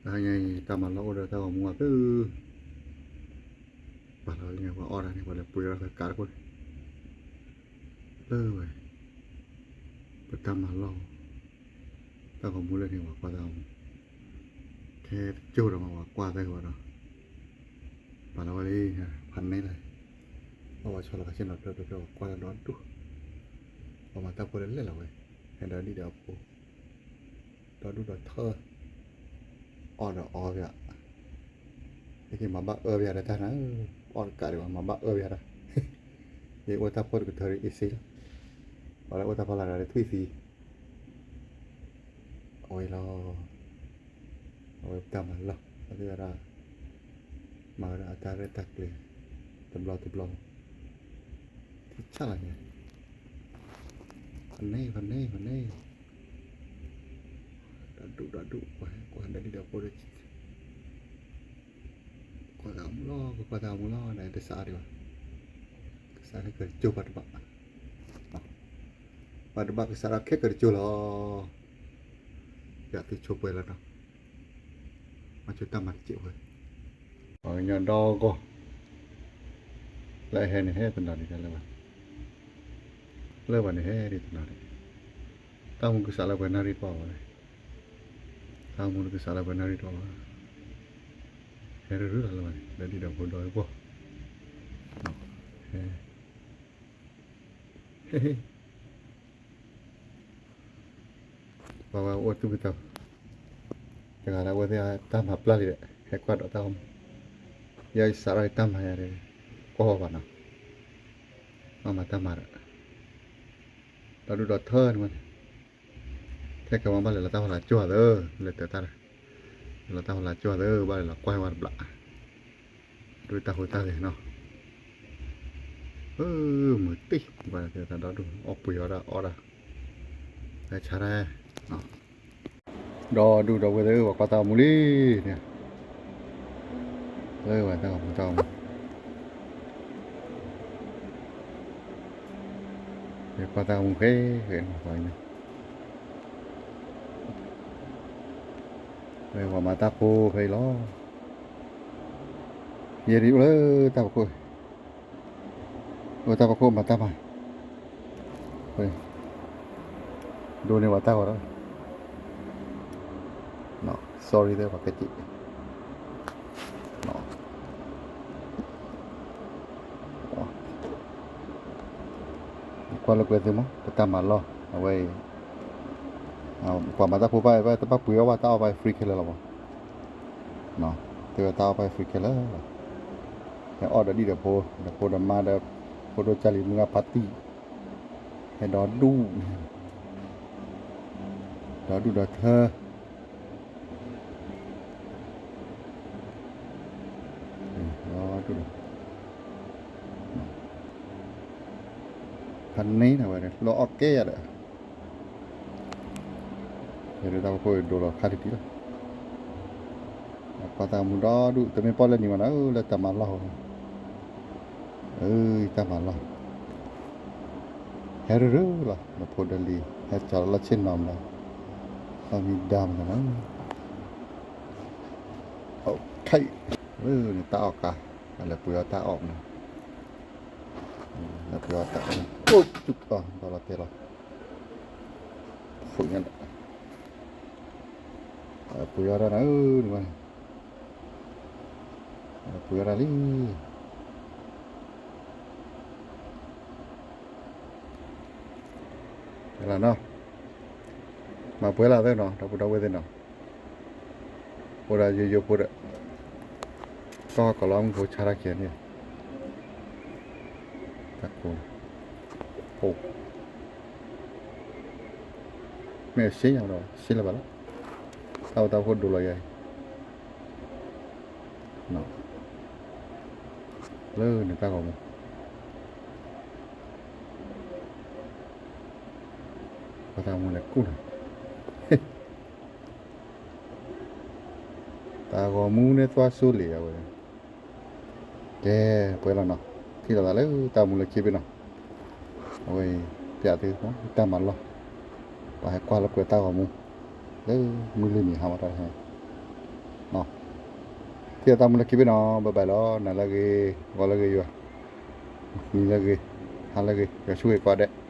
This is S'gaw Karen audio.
တဟါညါအံၤ တၢ်မၤလီၢ်အိၣ်ဒီးတၢ်ဂီၤမူအသ့, ပှၤလီၤညါပှၤအီၣ်တၢ်န့ၣ် ပှၤလဲၤပှ့ၤအီၣ်သးကးတခိၣ်န့ၣ်, လၢဝဲ ပတၢ်မၤလီၢ် တၢ်ဂီၤမူလၢန့ၣ် ပှၤကွၢ်တၢ်ဂီၤမူ, ခဲတကၠိၢ်ဒီးမး ပှၤကွၢ်သၢကဘၣ်ဒီး, ပှၤလီၤဝဲလံ, ဖးန့ၢ်လၢ အီၣ်ဝဲဆီလီၤခါဆ့ၣ်နီၤ ဖျၢၣ်ဖျၢၣ်ဖျၢၣ် ပှၤကွၢ်တၢ်ဒီဒူၣ်, ပှၤမၤတၢ်ဖိလၢလဲၣ်လီၤဝဲ, ဟဲဒီးဒံၣ်ဒီးအဖိ ဒီဒူၣ်ဒီထၢ, အီၣ်ဒီးအီဘၣ်, ဟဲက့ၤမၤဘၣ်အၢဘၣ်ဒီးတၢ်နၤ, အီၣ်တကးဒံးဘၣ် မၤဘၣ်အၢဘၣ်တၢ်, ယအိၣ်တၢ်ဖိတကထၢဒ်အ့စ့လီၤ, ပှၤလၢအိၣ်တၢ်ဖီလာ်ဒီးထွံၣ်သံ, အဝဲလီၤ, အဝဲပတၢ်မၤလီၢ် အဝဲဒၣ် မၤဝဲဒၣ်အတၢ်ရဲၣ်တၢ်ကျဲၤ တဘျီတဘျီ, ထံဆၣ်လီၤန့ၣ်, ဖးန့ၢ် ဖးန့ၢ် ဖးန့ၢ်, ဒီဒူၣ်ဒီဒူၣ် ကွၢ် ကွၢ်ဒီးဒံၣ်ဒီးဖိဒီး ကွၢ်တၢ်မူလီၤ ကွၢ်တၢ်မူလီၤ နတစးအါဒံးဘၣ်, ကစးခဲကၢၤတကၠိၢ်ဘၣ်တဘၣ်, ဘၣ်တဘၣ်ကစးထီၣ်ခဲကၢၤတကၠိၢ်လီၤ, ယသုဆိပှဲၤလီၤနီၤ, မၤဆိတၢ်မၤတစဲးဝဲ, ပှၤကညီဒီကီၢ် လၢအဟဲန့ၣ်ဟဲတနီၤဒံးလၢၤဘၣ်, လၢၤဘၣ်န့ၣ်ဟဲဒံးတနီၤဒံး, တၢ်မူကစးလၢပှဲၤနၣ်ရံၣ်တပှၢ်ဝဲ, တၢ်မူကစးလၢပှဲၤနၣ်ရံၣ်တပှၢ်ဝဲ, ဟဲရူၤရူၤလၢၤဘၣ်န့ၣ် လၢဒံၣ်ဒီးဖိဒီးပှၢ်, ဟဲ ပှၤဝဲအိၣ်သူၣ်ပသး, တဂၤလၢအဝဲသ့ၣ်တၢ်မၤပျၢ်လံဒီး ဟဲကွၢ်ဒီးတၢ်ဂီၤမူ, ယဲယစးထီၣ်ယတၢ်မၤယၤဒီး ကွၢ်ဘၣ်နီၤ, မၤမၤတၢ်မၤဒီး ဒီဒူၣ်ဒီထၢန့ၣ်မးန့ၣ်, ခဲကဲမးဘၣ်လဲၤလီၤတၢ်ဟိလာ်ကၠိၢ်သၢ, လဲၤတၢၤတၢ်ဒီး လဲၤလီၤတၢ်ဟိလာ်ကၠိၢ်သၢ ဘၣ်လဲၤလီၤကွၢ်ဝဲတဘျီ, ဒိတၢ်ဟိတၢ်ဂဲၤနီၤ, မုာ်တံၢ် ဘၣ်လဲၤတၢၤတၢ်ဒီဒူၣ် အီၣ်ပှ့ၤအီၣ်တၢ်အီၣ်တၢ်, ဟဲဆါတၢ်, ဒီဒူၣ်ဒီဝဲၢ်သ့ၣ် ပှၤကွၢ်တၢ်ဂီၤမူလံန့ၣ်, လၢပှၤတၢ်ဂီၤမူတၢ်ဂီၤမူ, ပှၤကွၢ်တၢ်ဂီၤမူဃဲဃဲန့ၣ်, ပှၤမၤတၢ်ဖိဖဲအံၤလီၤ, ယဲဒၣ်အိၣ်လၢတၢ်ဖီခိၣ် အိၣ်တၢ်ဖီခိၣ်မၤတၢ်မၤ, ဒိးန့ၢ်ဝဲတၢ်ဂီၤဒီး, sorry သ့ၣ်ပှၤကစံး, ကွၢ်လၢကွဲသ့ၣ်မး ပတၢ်မၤလီၢ် အဝဲအံၤ, ပှၤမၤတၢ်ဖိဘၣ် ဘၣ်တဘၣ်ပှ့ၤအီၣ်ဘၣ်တၢ်အီၣ်ဘၣ် free ခဲလၢာ်လီၤမး, တဲဝဲတၢ်အီၣ်ဘၣ် free ခဲလၢာ်လီၤ, ဟဲအီၣ်ဒီးဒံၣ်ဒီးဖိ ဒီးဖိဒီးမါဒီး ဖိဒိၣ်ကၢ်လံၤမုၢ်ဂၢ်ဖါတံၢ်, ဟဲဒီဒူၣ်, ဒီဒူၣ်ဒီထၢ, ဒီဒူၣ်ဒီ, ဖးန့ၢ်နၤဝဲန့ၣ် လီၤအီၣ်ကဲယၤဒီး ယဲဒၣ်တၢ်ဖီခိၣ်ဒိလီၤခါတံၢ်တံၢ်လီၤ, ကွၢ်တၢ်ဂီၤမူဒီဒူၣ် တမ့ၢ်ပီၣ်လၢနံၤမးနၤဧၢ လၢတၢ်မၤလီၢ်ဧၢ, အၢ တၢ်မၤလီၢ်, ဟဲရူၤရူၤလီၤ နဖိဒီလံၤ ဟဲကၠီလီၤလၢဆ့ၣ်နီၤမးဒီး လီၤမံဒါမးနၤဧၢ, အိၣ်ခါအံၤ လၢနတၢ်အီၣ်ကါ အလဲၤပှ့ၤအီၣ်တၢ်အီၣ်မးနၤ, လဲၤပှ့ၤအီၣ်တၢ်အီၣ် အိၣ်ကၠူၣ်အီၣ် ဒီးလီၤတဲာ်လီၤ ဃုာ်ညါဒီး ပှ့ၤအီၣ်တၢ်နၤဧၢ နဝဲန့ၣ် ပှ့ၤအီၣ်တၢ်လံ လီၤနီၤ မၤပှဲၤလၢသ့ၣ်နီၤ ဒီပုၢ်ဒီဝဲၢ်သ့ၣ်နီၤ အိၣ်ဒီးယိယိဖိဒီး ကီၢ်ကီၢ်လီၤမုၢ်ဖိဆါတၢ်ခံးန့ၣ် တၢ်ကိး ဖိ မ့ၢ်အစ့ညါဒီး စ့လၢၤဘၣ်လီၤ တၢ်အိၣ်တၢ်ဖှိၣ်ဒိလီၤယၤအံၤ လၢနတၢ်ဂီၤမူ ပှၤတၢ်ဂီၤမူလဲၤကူၣ်နၤ တၢ်ဂီၤမူန့ၣ်သွါစိလံအဝဲ ကဲ ပှဲၤလီၤနီၤ ထံၣ်လိာ်သးလၢတၢ်ဂီၤမူလၢခံဘ့ၣ်နီၤ အဝဲအံၤ ပျးသု တၢ်မၤလီၢ် ပှၤဟဲကွၢ်လၢကွဲးတၢ်ဂီၤမူ လၢမုၢ်လွံၢ်နံၤဟါမးတၢ်ဟဲ ထံၣ်အသးမုၢ်လၢခံဘ့ၣ်နီၤ, bye bye လီၤ. နၤလၢအဂ့ၤ, ဂီၤလၢအဂ့ၤယွၤ, နံၤလၢအဂ့ၤ, ဟါလၢအဂ့ၤ, ယွၤဆိၣ်ဂ့ၤကိးဂၤဒဲး.